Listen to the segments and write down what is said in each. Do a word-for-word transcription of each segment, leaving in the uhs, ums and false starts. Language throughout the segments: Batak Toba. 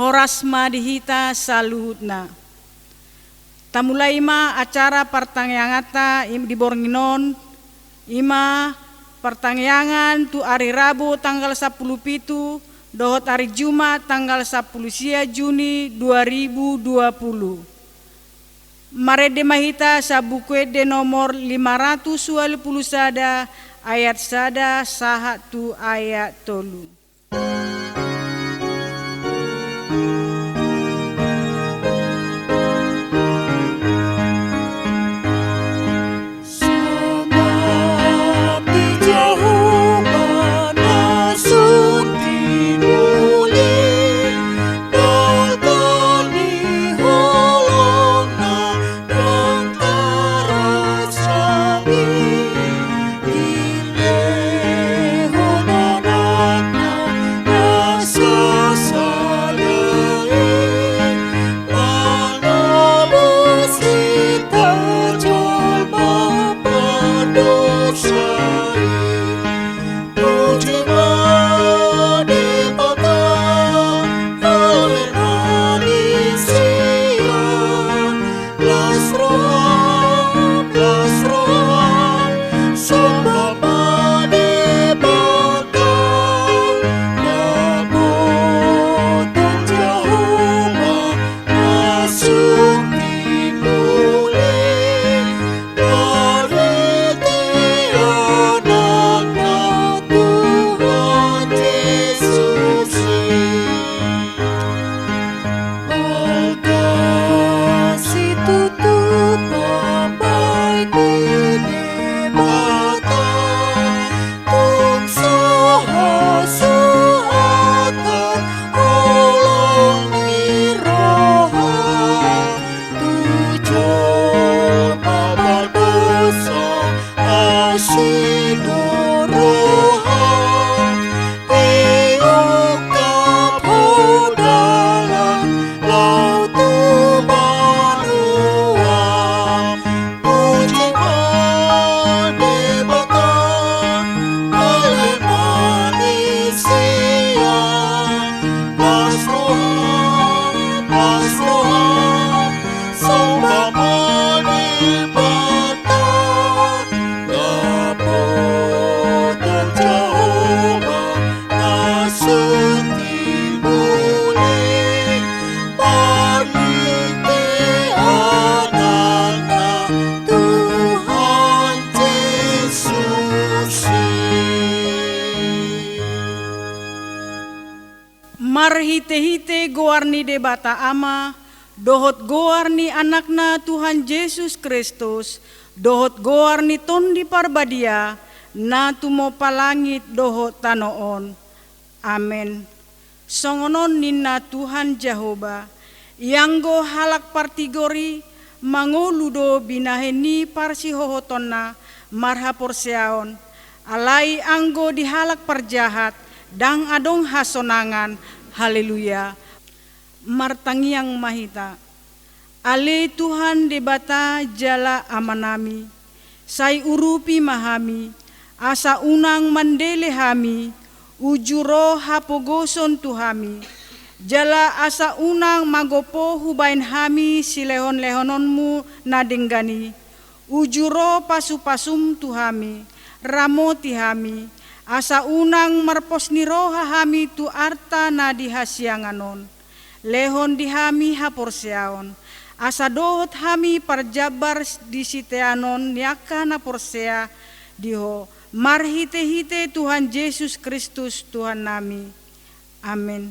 Horas ma di hita saluhutna. Tamulai ma acara partangianganta i-, di borngin on, i ma partangiangan tu ari Rabu tanggal sampulu pitu dohot ari Jumat tanggal sampulu sia Juni dua ribu dua pulu. Marende ma hita sian Buku Ende nomor lima ratus ualu pulu sada, ayat sada sahat tu ayat tolu. Marhitehite goar ni Debata Ama, dohot goar ni Anakna Tuhan Jesus Kristus, dohot goar ni Tondi Parbadia, na tumompa langit dohot tano on. Amen. Songon on ninna Tuhan Jahowa, ianggo halak partigor i mangolu do binahen ni parsihohotonna marhaporseaon, alai anggo di halak parjahat ndang adong hasonangan. Haleluya. Martangiang ma hita. Ale Tuhan Debata jala Amanami, sai urupi ma hami, asa unang mandele hami, uju ro hapogoson tu hami, jala asa unang magompo hubahen hami silehonlehononmu na denggan i, uju ro pasupasum tu hami, ramoti hami, asa unang marpos ni roha hami tu arta na di hasiangan on. Lehon di hami haporseaon, asa dohot hami parjambar di siteanon ni angka na porsea di Ho, marhitehite Tuhan Jesus Kristus Tuhannami. Amen.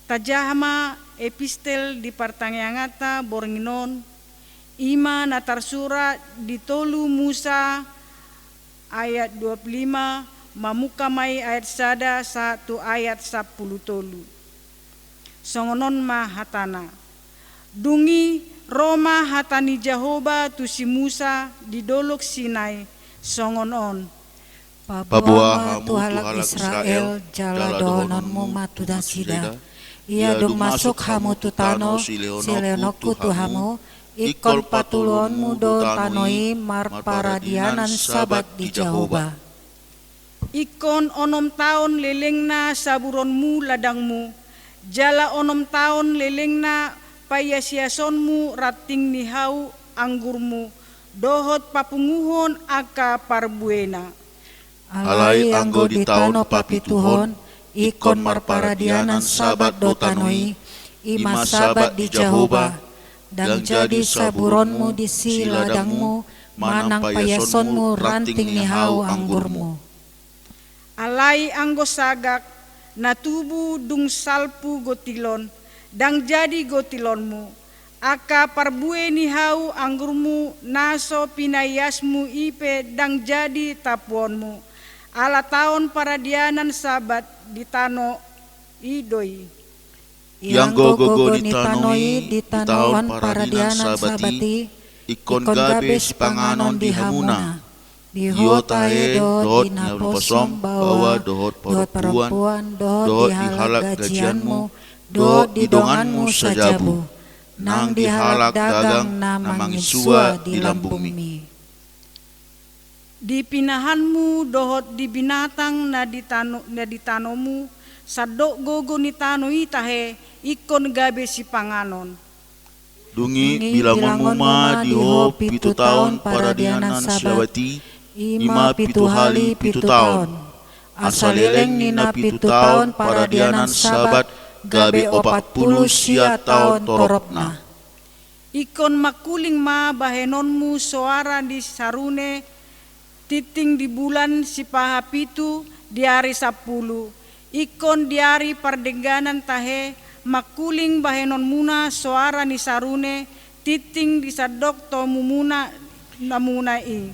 Tajaha ma epistel di partangianganta borngin on, i ma na tarsurat di tolu Musa ayat dua pulu lima, mamungka ma i ayat sada sahat tu ayat sampulu tolu. Songon on ma hatana. Dung i ro ma hata ni Jahowa tu si Musa di Dolok Sinai, songon on. Paboa ma tu halak Israel, jala dohononmu ma tu nasida. Ia dung masuk hamu tu tano silehononku tu hamu, ingkon patuluonmu do tano i marparadianan Sabat di Jahowa. Ingkon onom taon lelengna saburonmu ladangmu, Jala onom taon lelengna paiasiasonmu ranting ni hau anggurmu, dohot papunguhon angka parbuena. Alai anggo di taon papituhon, ingkon marparadianan Sabat do tano i, i ma Sabat di Jahowa, ndang jadi saburonmu disi ladangmu, manang paiasonmu ranting ni hau anggurmu. Alai anggo sagak, na tubu dung salpu gotilon, ndang jadi gotilonmu, angka parbue ni hau anggurmu na so pinaiasmu i pe ndang jadi tapuonmu, ala taon paradianan Sabat di tano i do i. Ianggo gogo ni tano i di taon paradianan Sabat i, ingkon gabe sipanganon di hamuna. Di ho tahe dohot di naposom baoa dohot parompuan, dohot di halak gajianmu, dohot di donganmu sajabu, nang di halak dagang na mangisua di lambungmi. Di pinahanmu dohot di binatang na di tano, na di tanomu, sandok gogo ni tano i tahe, ingkon gabe sipanganon. Dung i, bilangonmu ma di ho pitu taon paradianan Sabat i, i ma pitu hali pitu taon. Asa leleng ni na pitu taon paradianan Sabat gabe opat pulu sia taon toropna. Ingkon mangkuling ma bahenonmu soara ni sarune, tinting di bulan sipahapitu di ari sampulu, ingkon di ari pardengganan tahe, mangkuling bahenonmuna soara ni sarune, tinting di sandok tomumuna namuna i.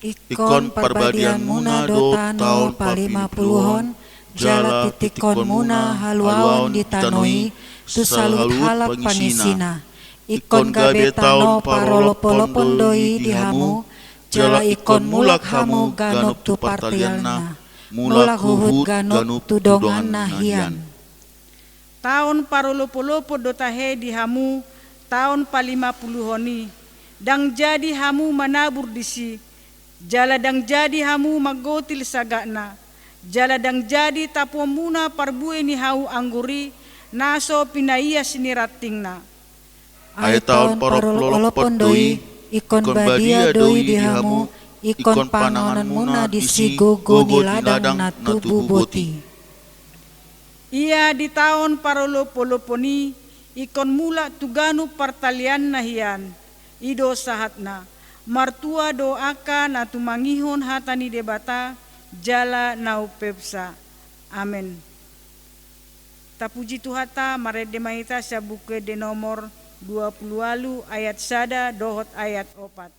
Ingkon parbadianmuna do taon palimapuluhon, jala tintingkonmuna haluaon di tano i, tu saluhut halak pangisina. Ingkon gabe taon parolopolopon do i di hamu, jala ingkon mulak hamu ganup tu partalianna, mulak huhut ganup tu donganna hian. Taon parolopolopon do tahe di hamu, taon palimapuluhon i, ndang jadi hamu manabur disi, jala ndang jadi hamu manggotil sagatna, jala ndang jadi tapuonmuna parbue ni hau anggur i, na so pinaias ni rantingna. Ai taon parolopolopon do i, ingkon badia do i di hamu, ingkon panganonmuna disi gogo ni ladang na tubu boti. Ia di taon parolopolopon i, ingkon mulak tu ganup partalianna hian, i do sahatna. Martua do angka na tumangihon hata ni Debata, jala na umpepsa. Amen. Tapuji Tuhanta, marende ma hita sian Buku Ende nomor dua pulu ualu ayat sada dohot ayat opat.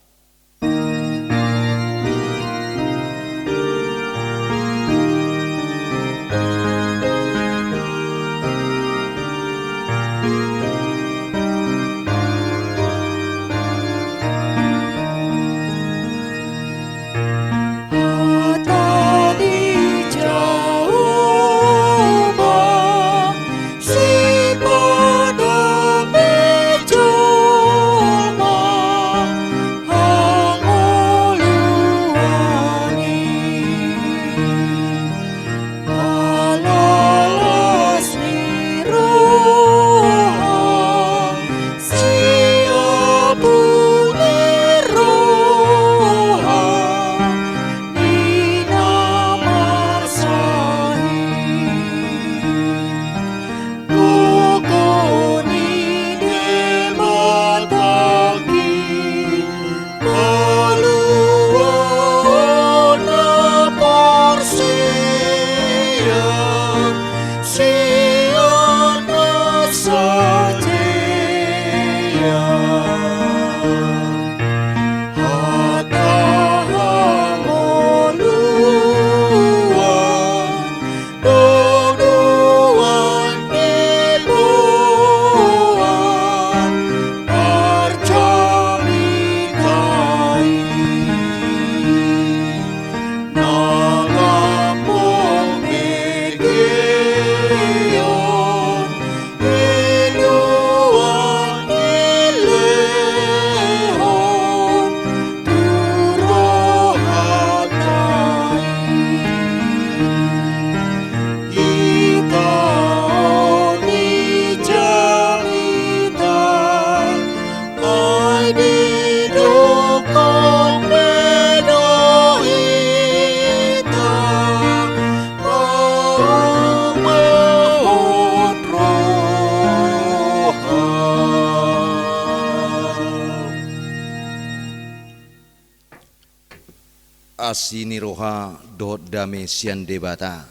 Asi ni roha dohot dame sian Debata,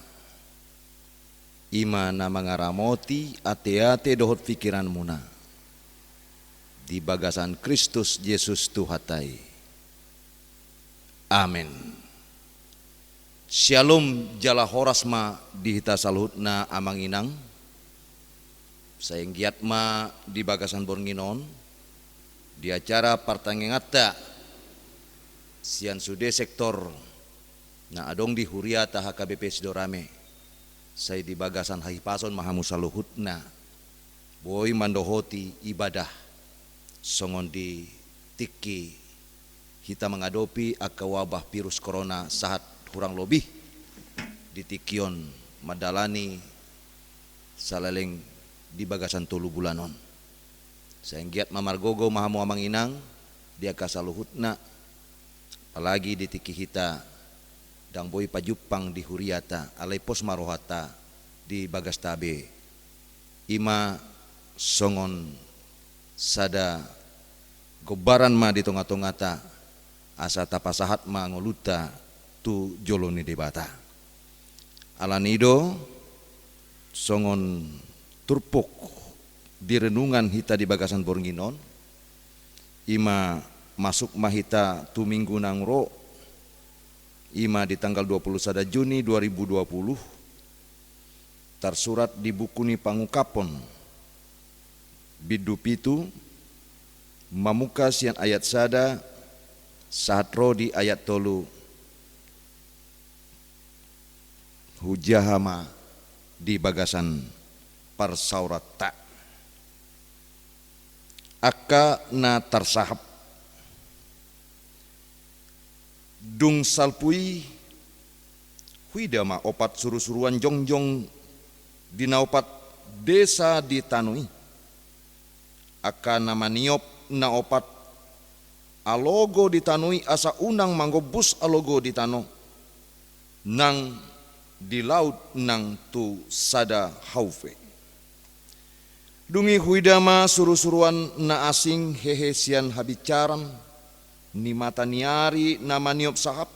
i ma na mangaramoti ateate dohot pingkiranmuna di bagasan Kristus Jesus Tuhanta i. Amen. Syalom, jala horas ma di hita saluhutna amang inang. Sai anggiat ma di bagasan borngin on, di acara partangihonta sian sude sektor na adong di huriata H K B P Sidorame, sai di bagasan hahipason ma hamu saluhutna boi mandohoti ibadah songon di tingki hita mangadopi angka wabah virus corona sahat hurang lobi di tingki on mandalani saleleng di bagasan tolu bulan on. Sai anggiat ma margogo ma hamu amang inang di angka saluhutna, apalagi di tingki hita ndang boi pajumpang di huriata, alai pos ma rohanta di bagasta be. I ma songon sada gombaran ma di tongatongata, asa tapasahat ma ngolunta tu jolo ni Debata. Alani i do, songon turpuk di renungan hita di bagasan borngin on, i ma masuk ma hita tu minggu naung ro, i ma di tanggal dua puluh sada Juni dua ribu dua puluh, tarsurat di buku ni Pangungkapon, bindu pitu, mamungka sian ayat sada sahat ro di ayat tolu. Hujaha ma di bagasan parsaoranta. Angka na tarsahap. Dung salpu i, huida ma opat surusuruan jongjong di na opat desa di tano i. Angka na maniop na opat alogo di tano i, asa unang mangombus alogo di tano nang di laut nang tu sada hau pe. Dung i huida ma surusuruan na asing hehe sian habinsaran ni mata ni ari na maniop sahap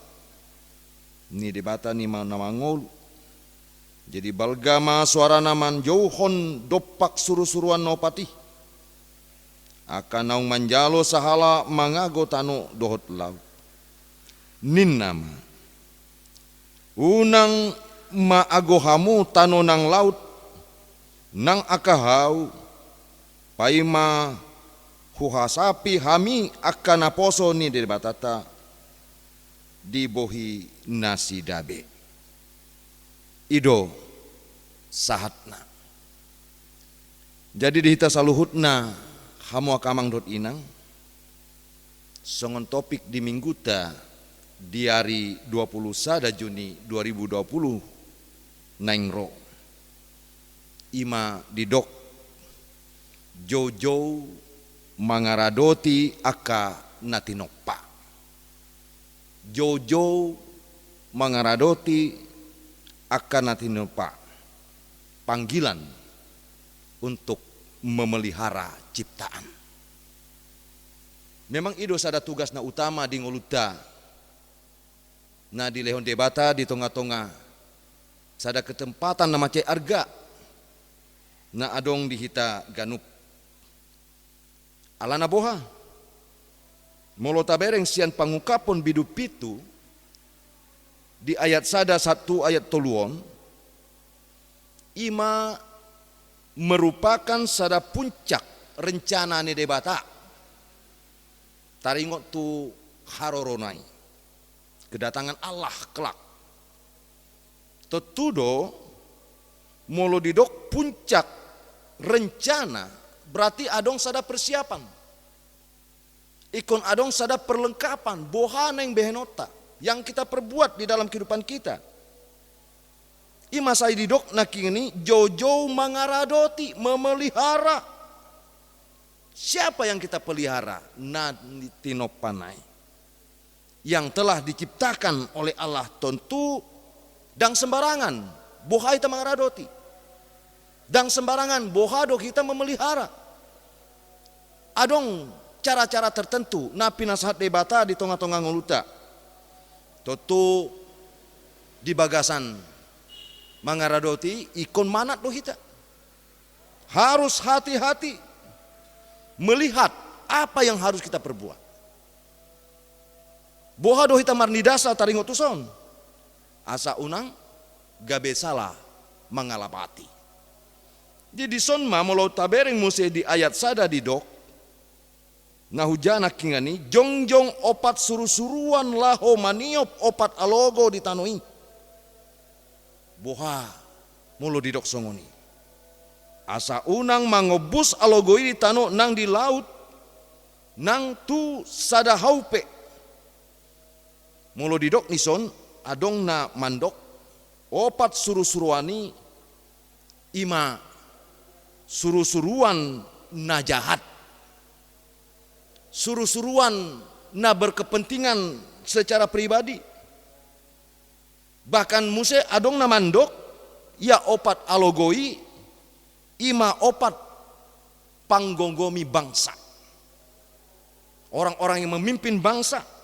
ni Debata ni ma-, na mangolu. Jadi balga ma soarana manjouhon dompak surusuruan na opat i. Angka naung manjalo sahala mangago tano dohot laut. Ninna ma: Unang maago hamu tano nang laut, nang angka hau, paima huhasapi hami angka naposo ni Debatanta di bohi na sidabe. I do sahatna. Jadi di hita saluhutna, hamu angka amang dohot inang, songon topik di minggunta di ari dua puluh sada Juni dua ribu dua puluh naeng ro, i ma didok joujou mangaradoti angka na tinompa. Joujou mangaradoti angka na tinompa. Panggilan untuk memelihara ciptaan. Memang i do sada tugas na utama di ngolunta na dilehon Debata di tongatonga sada ketempatan na mansai arga na adong di hita ganup. Alana boha? Molo tabereng sian Pangungkapon bindu pitu di ayat sada sahat tu ayat tolu on, i ma merupakan sada puncak rencana ni Debata. Taringot tu harorona i, kedatangan Allah kelak. Tontu do, molo didok puncak rencana, berarti adong sada persiapan. Ingkon adong sada perlengkapan, boha naeng behenonta, yang kita perbuat di dalam kehidupan kita. I ma sai didok nangkin i, joujou mangaradoti, memelihara. Siapa yang kita pelihara? Na tinompana i yang telah diciptakan oleh Allah. Tontu ndang sembarangan boha hita mangaradoti. Ndang sembarangan boha do hita memelihara. Adong cara-cara tertentu na pinasahat Debata di tongatonga ngolunta. Tontu di bagasan mangaradoti ingkon manat do hita. Harus hati-hati melihat apa yang harus kita perbuat. Boha do hita marnidasa taringot tuson, asa unang gabe sala mangalapati. Jadi dison ma molo tabereng muse di ayat sada didok, na hujaha nangkingan i, jongjong opat surusuruan laho maniop opat alogo di tano i. Boha molo didok songon i? Asa unang mangombus alogo i di tano nang di laut, nang tu sada hau pe. Molo didok dison, adong na mandok, opat surusuruan i, i ma surusuruan na jahat, surusuruan na berkepentingan secara pribadi. Bahkan muse adong na mandok, ia opat alogo i, i ma opat panggomgomi bangsa. Orang-orang yang memimpin bangsa.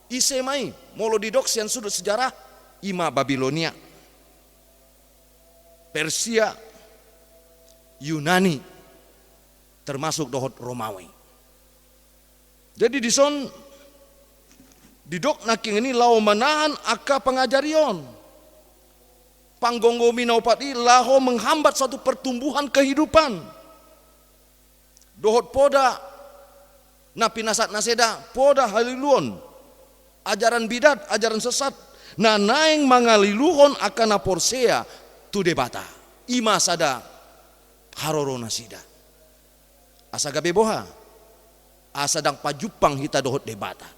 Ise ma i? Molo didok sian sudut sejarah, i ma Babilonia, Persia, Yunani, termasuk dohot Romawi. Jadi dison didok nangkingan i laho manahan angka pangajarion. Panggomgomi na opat i laho menghambat satu pertumbuhan kehidupan. Dohot poda na pinasat nasida, poda haliluon, ajaran bidat, ajaran sesat, na naeng mangaliluhon angka na porsea tu Debata. I ma sada haroro nasida. Asa gabe boha? Asa ndang pajumpang hita dohot Debata.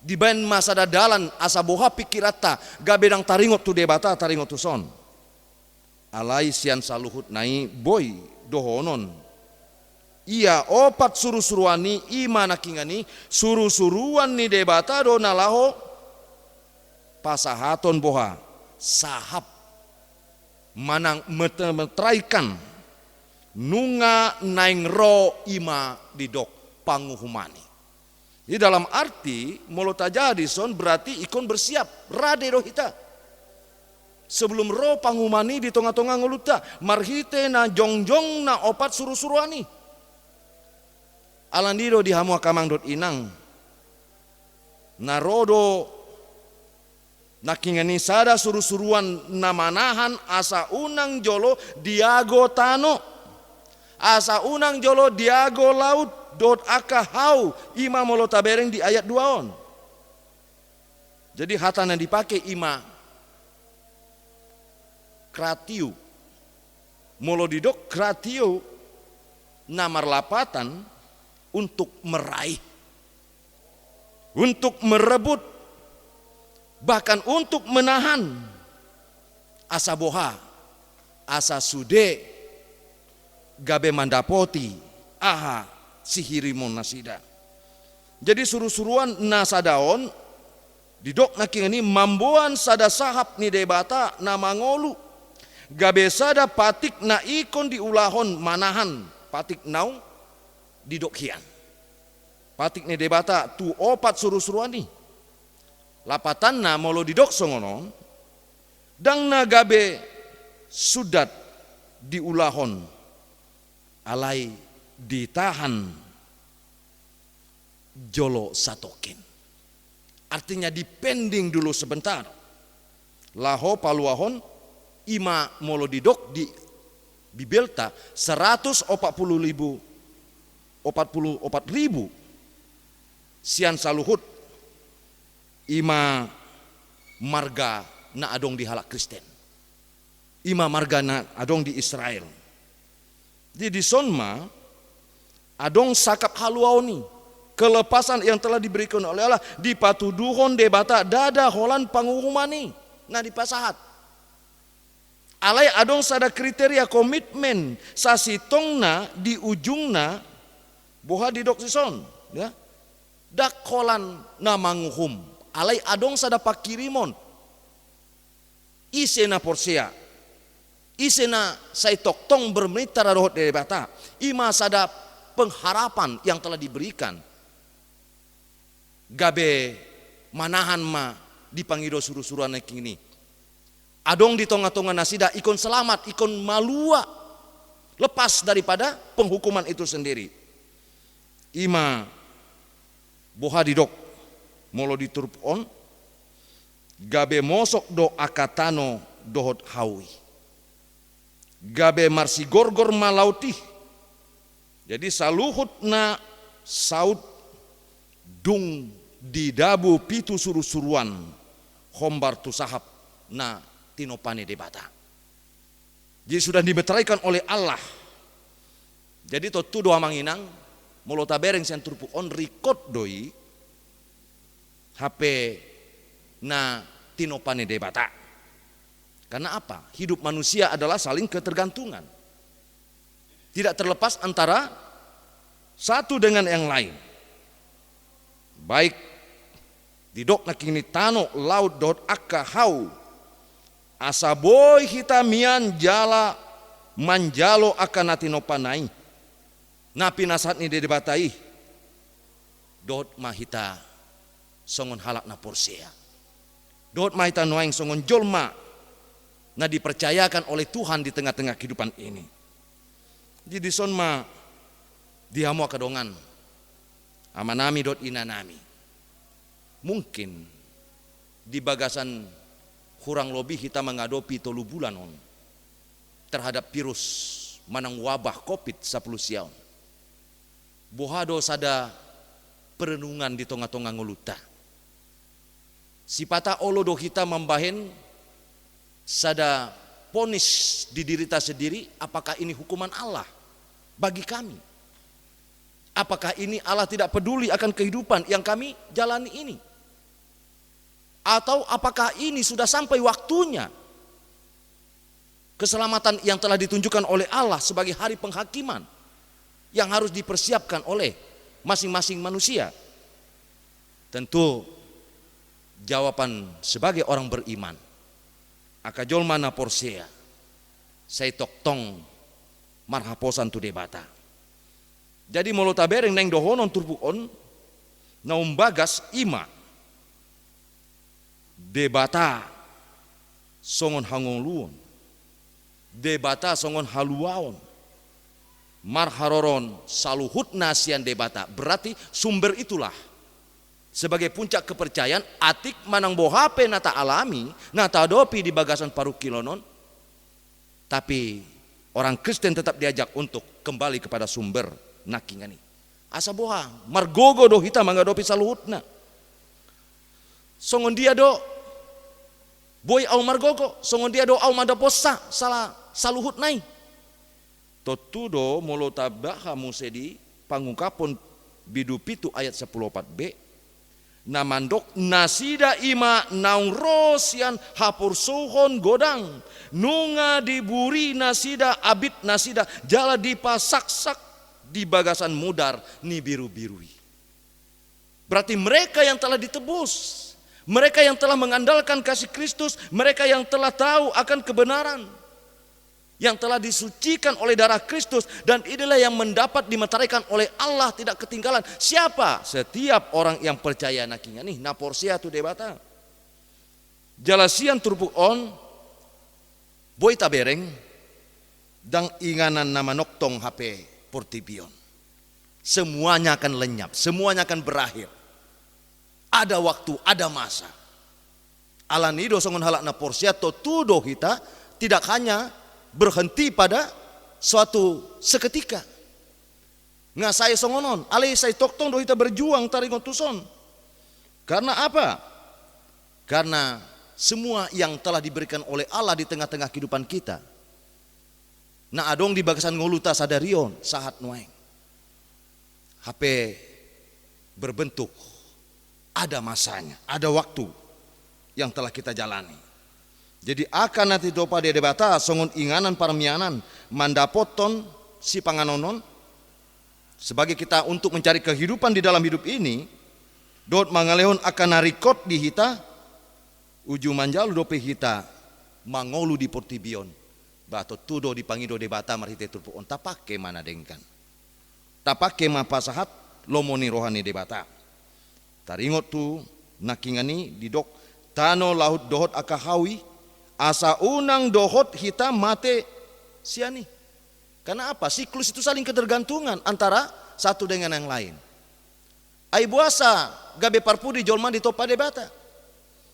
Dibaen ma sada dalan asa boha pingkiranta gabe ndang taringot tu Debata, taringot tuson. Alai sian saluhutna i boi dohonon, ia opat surusuruan i, i ma nangkingan i, surusuruan ni Debata do na laho pasahaton boha? Sahap, manang mete-, meteraikan nunga naeng ro, i ma didok panguhuman i. Jadi dalam arti, molo tajaha dison berarti ingkon bersiap, rade do hita. Sebelum ro panguhuman i di tonga-tonga ngolunta, marhite na jongjong na opat surusuruan i. Alani do di hamu angka amang dohot inang, na ro do nangkingan i sada surusuruan na manahan asa unang jolo diago tano, asa unang jolo diago laut dohot angka hau, i ma molo tabereng di ayat dua on. Jadi hata na dipake i ma kratio. Molo didok kratio, na marlapatan untuk meraih, untuk merebut, bahkan untuk menahan. Asa boha? Asa sude gabe mandapoti aha sihirimon nasida. Jadi surusuruan na sada on didok nangkingan i mamboan sada sahap ni Debata na mangolu, gabe sada patik na ingkon diulahon manahan patik naung didok hian. Patik ni Debata tu opat surusuruan i. Lapatanna molo didok songon on, ndang na gabe sundat diulahon, alai ditahan jolo satongkin. Artinya dipending dulu sebentar. Laho paluahon, i ma molo didok di Bibelta seratus opat puluh ribu, opat puluh opat ribu sian saluhut, i ma marga na adong di halak Kristen. I ma marga na adong di Israel. Di dison ma adong sangkap haluaon i, kelepasan yang telah diberikan oleh Allah, dipatuduhon Debata ndada holan panguhuman i na dipasahat. Alai adong sada kriteria komitmen sasintongna di ujungna, boha didok dison, ya. Ndang holan na manguhum, alai adong sada pangkirimon. Ise na porsea, ise na sai tongtong bermitra dohot Debata, i ma sada pengharapan yang telah diberikan. Gabe manahan ma dipangido surusuruan nangkin i. Adong di tongatonga nasida ingkon selamat, ingkon malua, lepas daripada penghukuman itu sendiri. Ima boha didok molo di turpuk on, gabe mosok do angka tano dohot hau i. Gabe marsigorgor ma laut i. Jadi saluhut na saut dung didabu pitu surusuruan hombar tu sahap na tinompa ni Debata. Jadi sudah dimeteraikan oleh Allah. Jadi tontu do amang inang, molo tabereng sian turpuk on ringkot do i, hape na tinompa ni Debata. Karena apa? Hidup manusia adalah saling ketergantungan. Tidak terlepas antara satu dengan yang lain. Baik didok nangkin i tano, laut dohot angka hau, asa boi hita mian jala manjalo angka na tinompana i, na pinasahat ni Debata i. Dohot ma hita songon halak na porsea. Dohot ma hita nuaeng songon jolma na dipercayakan oleh Tuhan di tengah-tengah kehidupan ini. Jadi dison ma di hamu angka dongan, amanami dohot inanami. Mungkin di bagasan hurang lobi hita mangadopi tolu bulan on terhadap virus manang wabah covid sapuluh sia on. Boha do sada perenungan di tongatonga ngolunta. Sipata olo do hita mambahen sada ponis di dirita sendiri, apakah ini hukuman Allah bagi kami? Apakah ini Allah tidak peduli akan kehidupan yang kami jalani ini? Atau apakah ini sudah sampai waktunya keselamatan yang telah ditunjukkan oleh Allah sebagai hari penghakiman yang harus dipersiapkan oleh masing-masing manusia? Tentu jawaban sebagai orang beriman, angka jolma na porsea, sai tongtong marhaposan tu Debata. Jadi molo tabereng naeng dohonon turpuk on, na umbagas ima Debata songon hangoluon, Debata songon haluaon, marharoro saluhutna sian Debata. Berarti sumber itulah sebagai puncak kepercayaan, atik manang boha pe na taalami, na taadopi di bagasan parungkilon on, tapi orang Kristen tetap diajak untuk kembali kepada sumber nangkiningan i. Asa boha, margogo do hita mangadopi saluhutna. Songon dia do boi ahu margogo, songon dia do ahu mandapothon sala saluhutna i? Tontu do molo tabaca muse di Pangungkapon bindu pitu ayat sampulu opat b, na mandok nasida ima naung ro sian haporsuhon godang, nunga diburi nasida abit nasida jala dipasaksak di bagasan mudar ni birubiru i. Berarti mereka yang telah ditebus, mereka yang telah mengandalkan kasih Kristus, mereka yang telah tahu akan kebenaran, yang telah disucikan oleh darah Kristus, dan inilah yang mendapat dimeteraikan oleh Allah, tidak ketinggalan. Siapa? Setiap orang yang percaya nangkiningan i, na porsea tu Debata. Jala sian turpuk on boi tabereng, ndang inganan na manongtong hape portibi on. Semuanya akan lenyap, semuanya akan berakhir. Ada waktu, ada masa. Alani i do songon halak na porsea, tontu do hita tidak hanya berhenti pada suatu seketika. Nga sai songon on, alai sai tongtong do hita berjuang taringot tuson. Karena apa? Karena semua yang telah diberikan oleh Allah di tengah-tengah kehidupan kita, na adong di bagasan ngolunta sadari on, sahat nuaeng, hape berbentuk, ada masanya, ada waktu yang telah kita jalani. Jadi angka na tinompa ni Debata songon inganan parmianan mandapothon sipanganon on, sebagai kita untuk mencari kehidupan di dalam hidup ini, dohot mangalehon angka na ringkot di hita, uju manjalo dope hita mangolu di portibi on. Ba tontu do dipangido Debata marhite turpuk on, tapangke ma na denggan. Tapangke ma pasahat lomo ni roha ni Debata. Taringot tu nangkiningan i didok, tano laut dohot angka hau i, asa unang dohot hita mate sian i. Karena apa? Siklus itu saling ketergantungan antara satu dengan yang lain. Ai boasa gabe parpudi jolma ditompa Debata?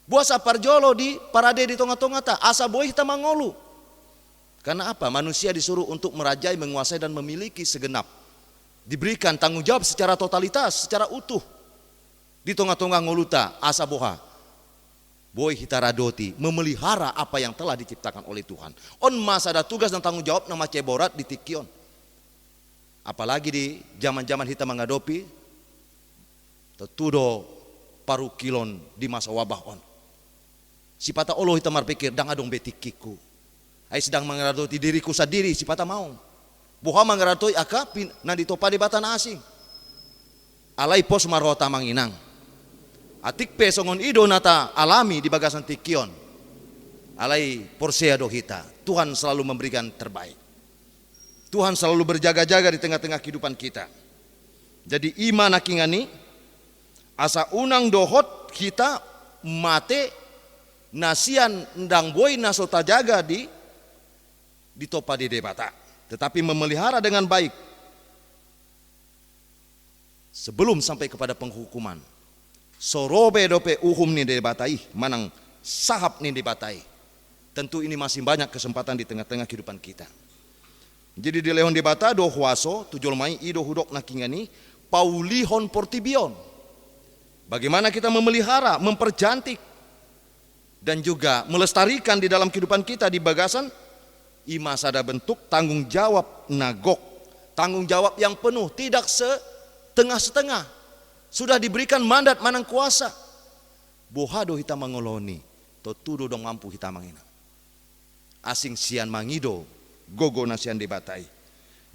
Boasa parjolo diparade di tonga-tongata asa boi hita mangolu? Karena apa? Manusia disuruh untuk merajai, menguasai, dan memiliki segenap. Diberikan tanggung jawab secara totalitas, secara utuh di tonga-tonga ngoluta, asa boha? Boi hita radoti, memelihara apa yang telah diciptakan oleh Tuhan. On ma sada tugas dan tanggung jawab na mansai borat di tingki on. Apalagi di zaman-zaman hita mangadopi, tontu do parungkilon di masa wabah on. Sipata olo hita marpikir, ndang adong be tingkingku. Ai sedang mangaradoti diriku sandiri, sipata maong. Boha mangaradoti angka pin-, na ditompa Debata na asing. Alai pos ma rohanta amang inang. Atik pe songon i do na taalami di bagasan tingki on. Alai porsea do hita, Tuhan selalu memberikan terbaik. Tuhan selalu berjaga-jaga di tengah-tengah kehidupan kita. Jadi i ma nangkiningan i, asa unang dohot hita mate na sian ndang boi na so tajaga di, ditompa di Debata, tetapi memelihara dengan baik sebelum sampai kepada penghukuman. So ro be dope uhum ni Debata i, manang sahap ni Debata i. Tentu ini masih banyak kesempatan di tengah-tengah kehidupan kita. Jadi dilehon Debata do huaso tu jolma i, i do hudok nangkiningan i, paulihon portibi on. Bagaimana kita memelihara, mempercantik, dan juga melestarikan di dalam kehidupan kita di bagasan, i ma sada bentuk tanggung jawab na gok, tanggung jawab yang penuh, tidak setengah-setengah. Sudah diberikan mandat manang kuasa. Boha do hita mangoloi i? Tontu do ndang mampu hita amang inang. Asing sian mangido gogo na sian Debata i.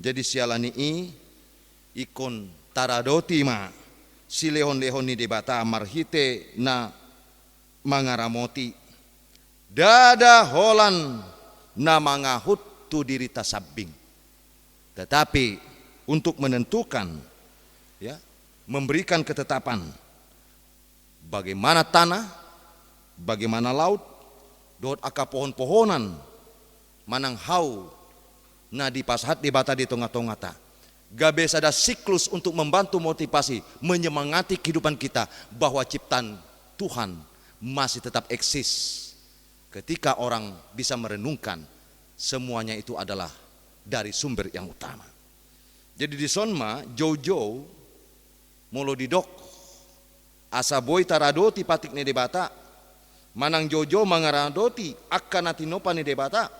Jadi siala ni i, ingkon taradoti ma silehon-lehon ni Debata marhite na mangaramoti. Ndada holan na mangahut tu dirita sambing. Tetapi untuk menentukan, ya, memberikan ketetapan bagaimana tanah, bagaimana laut, dohot angka pohon-pohonan manang hau na dipasahat Debata di tonga-tongata. Gabe sada siklus untuk membantu, motivasi, menyemangati kehidupan kita bahwa ciptaan Tuhan masih tetap eksis. Ketika orang bisa merenungkan, semuanya itu adalah dari sumber yang utama. Jadi dison ma, joujou, molo didok asa boi taradoti patik ni Debata, manang joujou mangaradoti angka na tinompa ni Debata,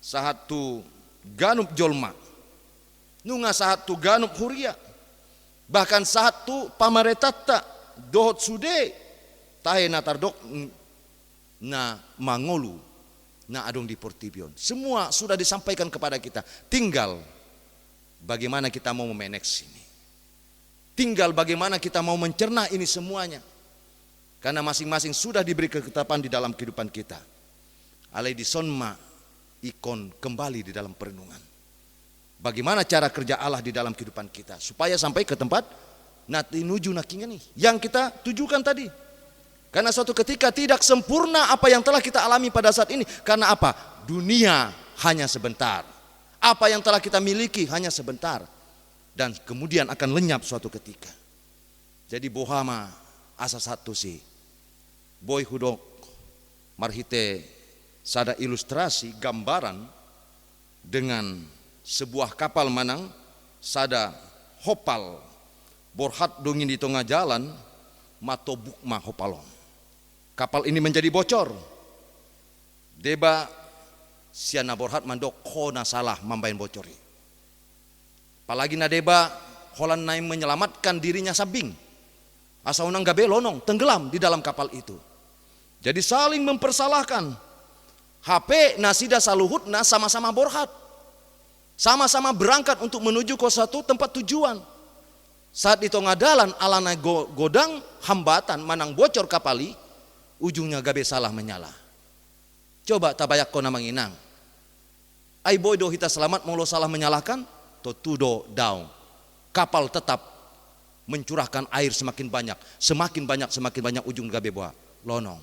sahat tu ganup jolma, nunga sahat tu ganup huria, bahkan sahat tu pamarentanta, dohot sude tahe na tardok, na mangolu na adong di portibi on. Semua sudah disampaikan kepada kita. Tinggal bagaimana kita mau memanage ini. Tinggal bagaimana kita mau mencerna ini semuanya. Karena masing-masing sudah diberi ketetapan di dalam kehidupan kita. Alai dison ma ingkon kembali di dalam perenungan. Bagaimana cara kerja Allah di dalam kehidupan kita supaya sampai ke tempat na tinuju nangkiningan i, yang kita tujukan tadi. Karena suatu ketika tidak sempurna apa yang telah kita alami pada saat ini. Karena apa? Dunia hanya sebentar. Apa yang telah kita miliki hanya sebentar. Dan kemudian akan lenyap suatu ketika. Jadi boha ma asa sahat tusi? Boi hudok marhite sada ilustrasi, gambaran, dengan sebuah kapal manang sada hompal, borhat dung i di tonga jalan, matobuk ma hompal on. Kapal ini menjadi bocor. Deba sian na borhat mandok, ho na salah mambaen bocor i. Apalagi na deba holan naeng menyelamatkan dirinya sambing, asa unang gabe lonong, tenggelam di dalam kapal itu. Jadi saling mempersalahkan. Hape nasida saluhutna sama-sama borhat, sama-sama berangkat untuk menuju ke satu tempat tujuan. Saat di tengah dalan, alana go-, godang hambatan manang bocor kapal i, ujungnya gabe salah menyala. Coba tabayangkon amang inang. Ai boi do hita selamat molo salah menyalahkan? Tontu do daong. Kapal tetap mencurahkan air semakin banyak, semakin banyak, semakin banyak, ujung gabe boha? Lonong.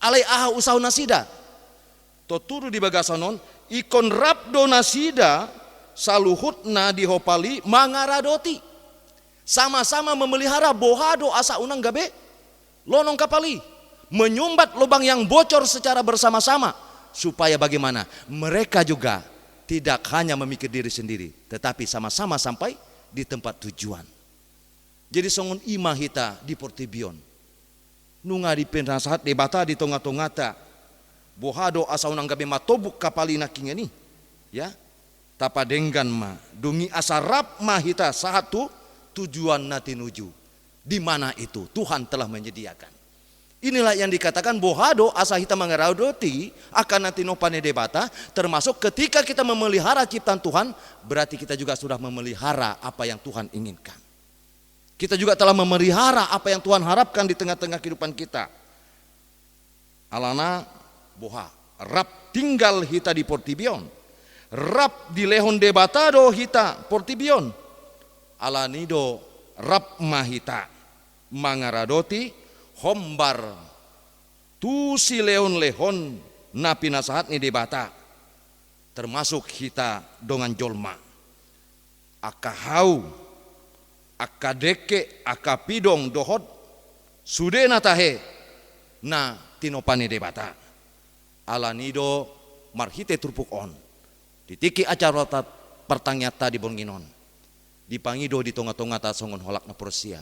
Alai aha usaha nasida? Tontu do di bagasan on, ingkon rap do nasida saluhutna di hopal i mangaradoti. Sama-sama memelihara boha do asa unang gabe lonong kapal i. Menyumbat lubang yang bocor secara bersama-sama. Supaya bagaimana? Mereka juga tidak hanya memikir diri sendiri, tetapi sama-sama sampai di tempat tujuan. Jadi songon i ma hita di portibi on. Nunga dipinasahat Debata di tonga-tongata. Boha do asa unang gabe matombuk kapal i nangkiningan i. Ya. Tapadenggan ma. Dung i asa rap ma hita sahat tu tujuan na tinuju. Di mana itu Tuhan telah menyediakan. Inilah yang dikatakan boha do asa hita mangaradoti angka na tinopa ni Debata, termasuk ketika kita memelihara ciptaan Tuhan, berarti kita juga sudah memelihara apa yang Tuhan inginkan. Kita juga telah memelihara apa yang Tuhan harapkan di tengah-tengah kehidupan kita. Alana boha, rap tinggal hita di portibi on. Rap dilehon Debata do hita portibi on. Alani do rap ma hita mangaradoti hombar tu silehon-lehon na pinasahat ni Debata, termasuk hita dongan jolma. Angka hau, angka dengke, angka pidong dohot sude na tahe na tinopa ni Debata. Alani do marhite turpuk on, di tingki acara ta-, partangiangta di borngin on, dipangido di tonga-tongata songon halak na porsea.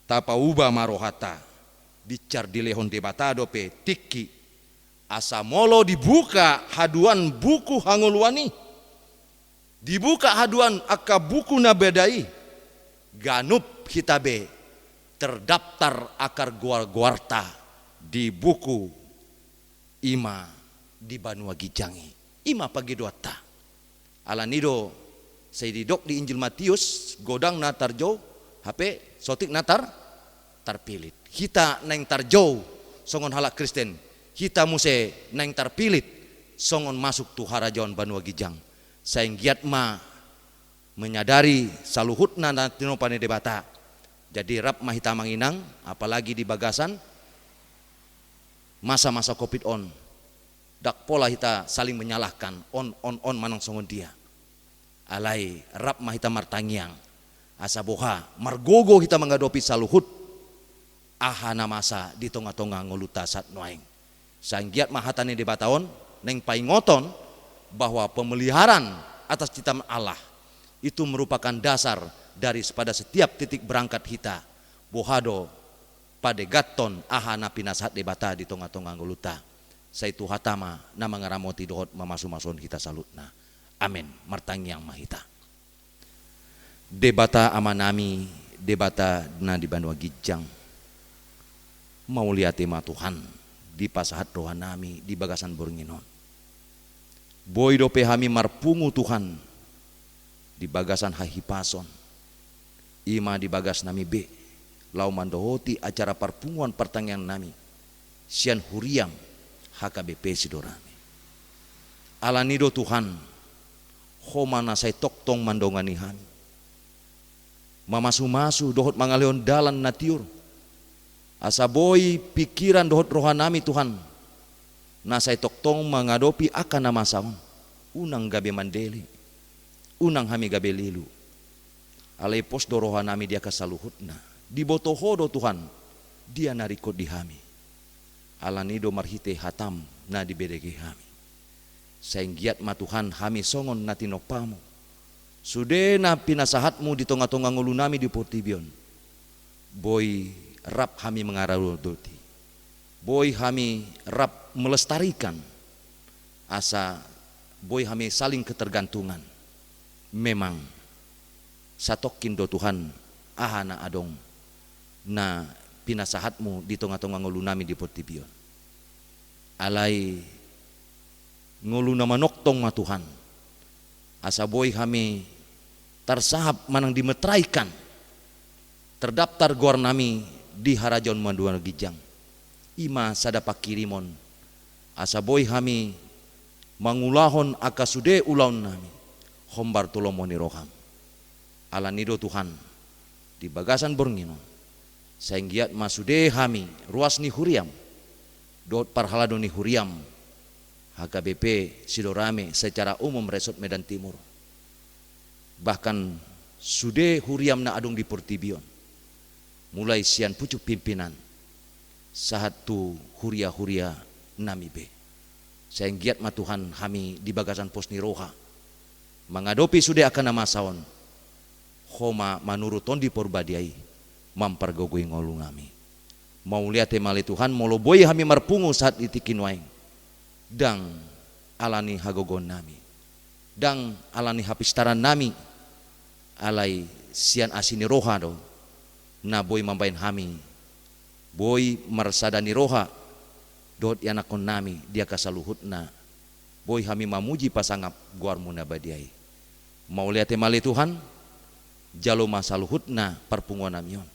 Tapauba ma rohata, bincar dilehon Debata dope tingki, asa molo dibuka haduan buku hangoluan i, dibuka haduan angka buku na bada i, ganup hita be terdaftar angka goar-goarta di buku i ma di banua ginjang i. I ma pangidoanta. Alani do sai didok di Injil Matius, godang na tarjou, hape sotik na tar-, tarpilit. Hita naeng tarjou songon halak Kristen, hita muse naeng tarpilit songon masuk tu harajaon banua ginjang. Sai anggiat ma menyadari saluhutna na tinopa ni Debata. Jadi rap ma hita amang inang, apalagi di bagasan masa-masa covid on. Ndang pola hita saling menyalahkan, on, on, on manang songon dia. Alai rap ma hita martangiang, asa boha margogo hita mangadopi saluhut aha na masa di tonga-tonga ngolunta saat nuaeng. Sai anggiat ma hata ni Debata on naeng paingoton bahwa pemeliharaan atas ciptaan Allah itu merupakan dasar dari pada setiap titik berangkat hita. Boha do padegathon aha na pinasahat Debata di tonga-tonga ngolunta. Sai Tuhanta ma na mangaramoti dohot mamasumasuhon hita saluhutna. Amen. Martangiang ma hita. Debata Amanami, Debata na di banua ginjang, mauliate ma Tuhan, dipasahat rohanami di bagasan borngin on. Boi dope hami marpungu Tuhan, di bagasan hahipason, i ma di bagasnami be, laho mandohoti acara parpunguan partangiangnami sian huriam H K B P Sidoarame. Alani do Tuhan, Ho ma na sai tongtong mandongani hami, mamasumasu dohot mangalehon dalan na tiur, asa boi pingkiran dohot rohanami Tuhan, na sai tongtong mangadopi angka na masa on, unang gabe mandele, unang hami gabe lilu. Alai pos do rohanami di angka saluhutna. Diboto Ho do Tuhan, dia na ringkot di hami. Alani do marhite hataM na dibege hami. Sai anggiat ma Tuhan hami songon na tinompaMu. Sude na pinasahatMu di tonga-tonga ngolunami di portibi on. Boi rap hami mangaradoti. Boi hami rap melestarikan. Asa boi hami saling ketergantungan. Memang satongkin do Tuhan aha na adong na pinasahatMu di tonga-tonga ngolunami di portibi on. Alai ngolu na manongtong ma Tuhan, asa boi hami tarsahap manang dimeteraikan, terdaftar goarnami di harajaon banua ginjang. I ma sada pangkirimon, asa boi hami mangulahon angka sude ulaonnami hombar tu lomo ni rohaM. Alani do Tuhan, di bagasan borngin on, sai anggiat ma sude hami ruas ni huriaM, dohot parhalado ni huriam H K B P Sidorame secara umum Resort Medan Timur, bahkan sude huriam na adong di portibi on, mulai sian pucuk pimpinan sahat tu huria-huria nami be. Sai anggiat ma Tuhan hami di bagasan pos ni roha mangadopi sude angka na masa on, Ho ma manurut Tondi Porbadia i mampargogoi ngolu nami. Mauliate ma ale Tuhan, molo boi hami marpungu sahat di tingki nuaeng, ndang ala ni hagogoon nami, ndang ala ni hapistaran nami, alai sian asi ni roha do na boi mambahen hami boi marsada ni roha dohot ianakhon nami di angka saluhutna, boi hami mamuji pasangap goarmu na badia i. Mauliate ma ale Tuhan, jalo ma saluhutna parpunguan nami on,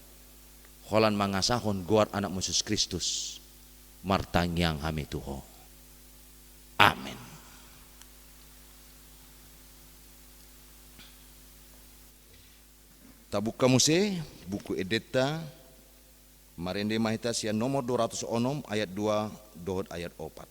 holan mangasahon goar Anakmu Jesus Kristus, martangiang hami tu Ho. Amen. Tabuka muse buku endenta, marende ma hita sian nomor dua ratus onom ayat dua dohot ayat opat.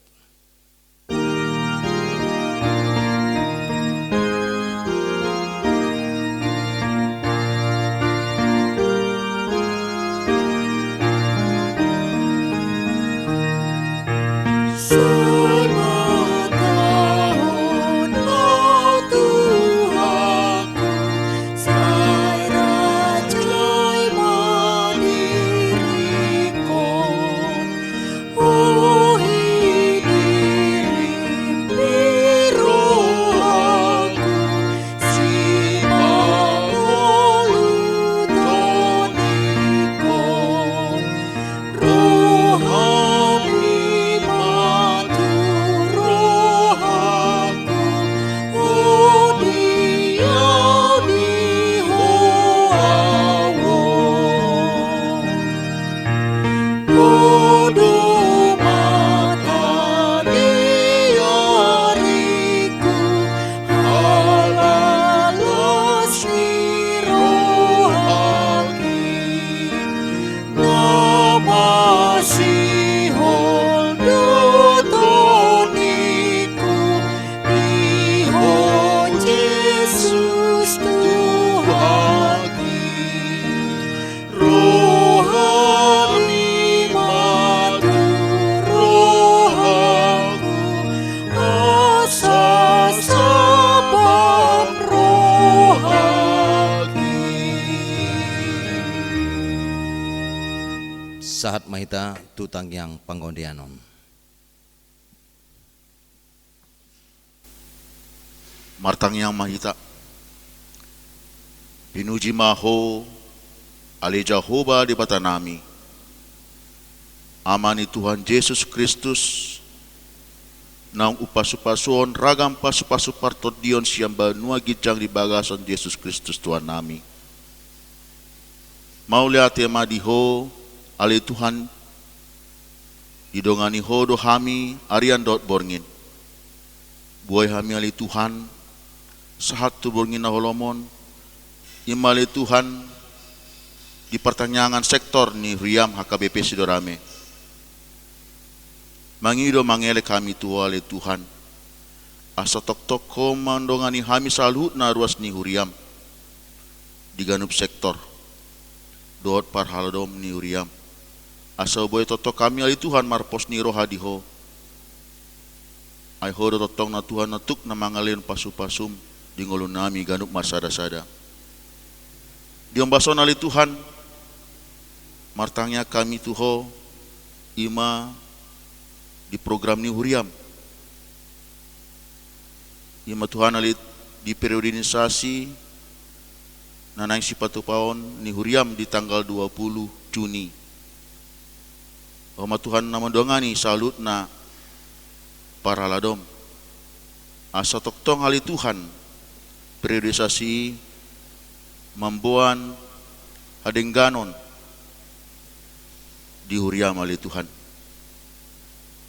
Sahat ma hita tu tangiang panggabean on. Martangiang ma hita. Pinuji ma Ho, ale Jahowa Debata nami, Ama ni Tuhan Jesus Kristus, naung umpasupasuhon ragam pasupasu partondion sian banua ginjang di bagasan Jesus Kristus Tuhan nami. Mauliate ma di Ho, ale Tuhan, didongani Ho do hami arian dohot borngin. Boi hami ale Tuhan, sahat tu borngin na holom on, i ma ale Tuhan, di partangiangan sektor ni huriam H K B P Sidorame. Mangido mangelek hami tu Ho ale Tuhan, asa tongtong Ho mandongani hami saluhutna ruas ni huriam di ganup sektor dohot parhaladom ni huriam. Asa boi tongtong hami ale Tuhan marpos ni roha di Ho. Ai Ho do tongtong na Tuhan na tuk na mangalehon pasupasum di ngolu nami ganup marsadasada. Di ombas on ale Tuhan, martangiang hami tu Ho, i ma di program ni huriam. I ma Tuhan ale di periodisasi na naeng sipatupaon ni huriam di tanggal dua puluh Juni. Ho ma Tuhan na mandongani saluhutna parhaladom. Asa tongtong ale Tuhan periodisasi i mamboan hadengganon di huriam ale Tuhan.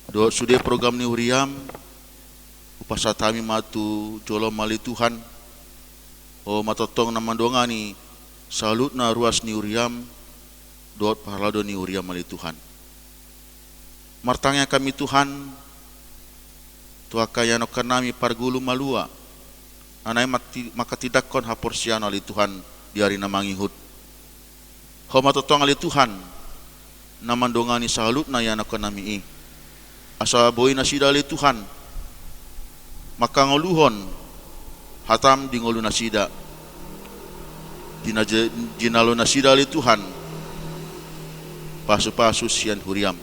Dohot sude program ni huriam, hupasahat hami ma tu jolom ale Tuhan, Ho ma tongtong na mandongani saluhutna ruas ni huriam, dohot parhalado ni huriam ale Tuhan. Martangiang hami Tuhan, tu angka ianakkonnami parguru malua, na naeng mati-, manghatindanghon haporseaon ale Tuhan di ari na mangihut. Ho ma tongtong ale Tuhan, na mandongani saluhutna ianakkonnami i. Asa boi nasida ale Tuhan, manghangoluhon hatam di ngolu nasida. Jina-, jinalo nasida ale Tuhan, pasu-pasu sian huriam.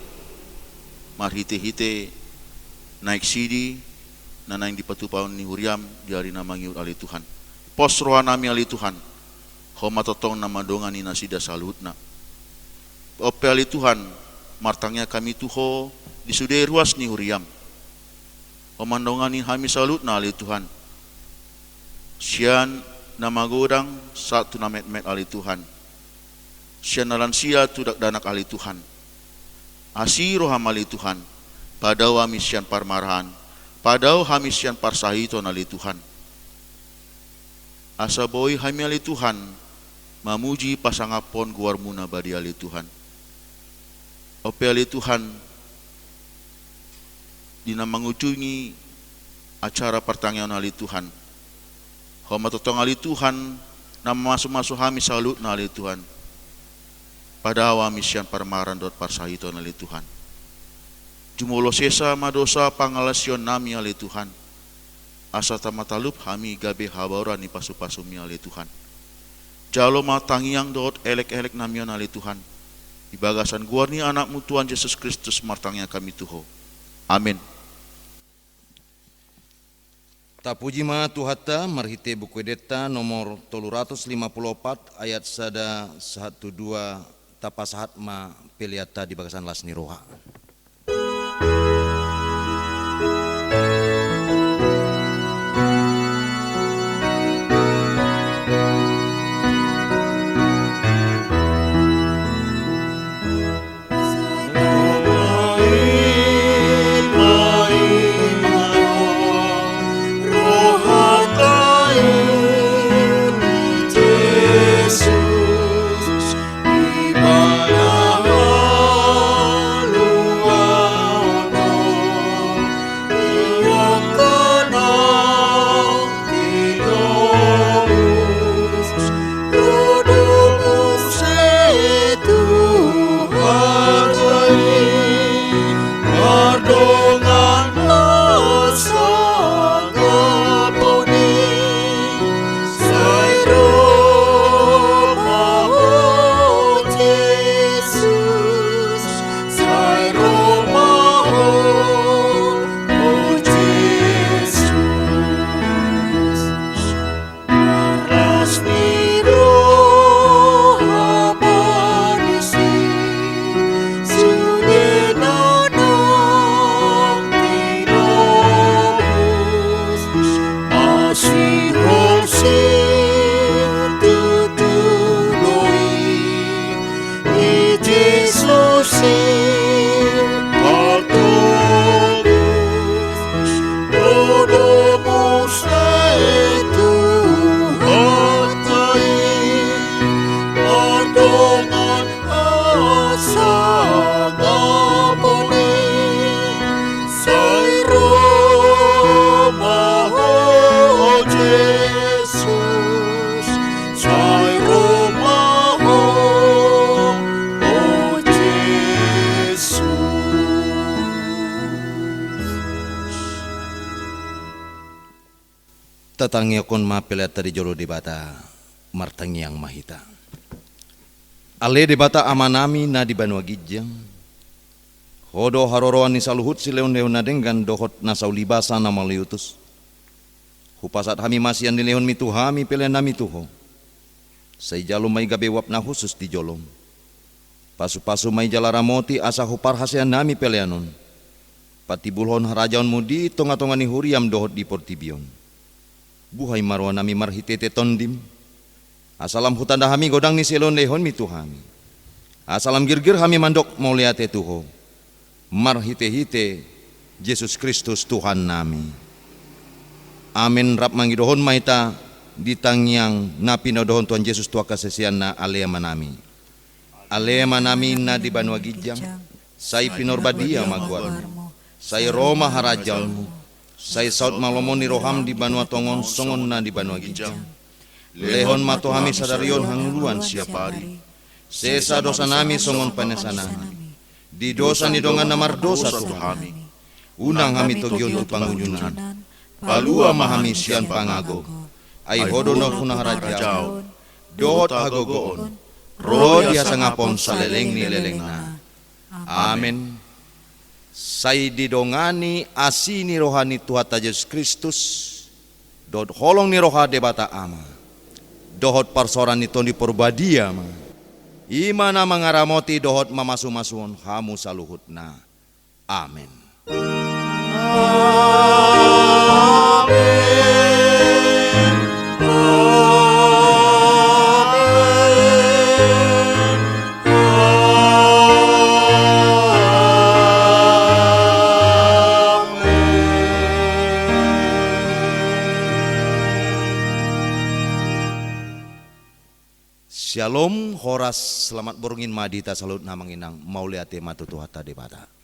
Marhite-hite naeng sidi, na naeng dipatupa on ni huriam di ari na mangihut ale Tuhan. Pos rohanami ale Tuhan, ho ma tongtong na mandongani nasida saluhutna. On pe ale Tuhan, martangiang hami tu ho di sude ruas ni huriam. Ho mandongani hami saluhutna ale Tuhan. Sian na magodang sahat tu na metmet ale Tuhan. Sian na lansia tu dakdanak ale Tuhan. Asi roham ale Tuhan, padao hami sian parmarahan, padao hami sian parsahiton ale Tuhan. Asa boi hami ale Tuhan, mamuji pasangaphon goarmu na badia ale Tuhan. On pe ale Tuhan, di na mangujungi acara partangiangan ale Tuhan. Ho ma tongtong ale Tuhan, na mamasu-masu hami saluhutna ale Tuhan. Padao hami sian parmarahan dohot parsahiton ale Tuhan. Jumolo sesa ma dosa pangalaosionnami ale Tuhan. Asa tamatalup hami gabe habaoran ni pasu-pasumi ale Tuhan. Jalo ma tangiang dohot elek-eleknami on ale Tuhan. Di bagasan goar ni Anakmu Tuhan Jesus Kristus martangiang hami tu ho. Amen. Tapuji ma Tuhanta, marhite Buku Edenta nomor tolu ratus lima pulu opat ayat sada sahat tu dua, tapasahat ma peleanta di bagasan las ni roha. Tatangiangkon ma peleanta di jolo Debata, martangiang ma hita. Ale Debata Amanami na di banua ginjang, Ho do haroroan ni saluhut silehonlehon na denggan dohot na saulibasa na mauliutus. Hupasahat hami ma sian nilehonmi tu hami peleannami tu Ho. Sai jalo ma i gabe uap na hushus di jolom. Pasupasu ma i jala ramoti asa huparhasean hami pelean on patimbulhon harajaonmu di tongatonga ni huriam dohot di portibi on. Buhai ma rohanami marhitehite Tondim, asa lam hutanda hami godang ni silehonlehonmi tu hami, asa lam girgir hami mandok mauliate tu Ho, marhitehite Jesus Kristus Tuhannami. Amen. Rap mangidohon ma hita di tangiang na pinadohon Tuhan Jesus tu angka siseanna. Ale Amanami. Ale Amanami na di banua ginjang, Sai pinarbadia ma goarmu. Sai ro ma harajaonmu. Sai saut ma lomo ni roham di banua tonga on songon na di banua ginjang. Lehon ma tu hami sadari on hangoluan siapari. Sesa dosanami songon panesanami di dosa ni dongan na mardosa tu hami. Unang hami togihon tu pangunjunan. Palua ma hami sian pangago. Ai Ho do nampuna harajaon dohot hagogoon ro di hasangapon saleleng ni lelengna. Amen. Sai didongani asi ni roha ni Tuhanta Jesus Kristus, dohot holong ni roha Debata Ama, dohot parsaoran ni Tondi Parbadia ma, i ma na mangaramoti dohot mamasumasuhon hamu saluhutna. Amen. Syalom, horas, selamat borngin ma di hita saluhutna amang inang, mauliate ma tu Tuhanta Debata.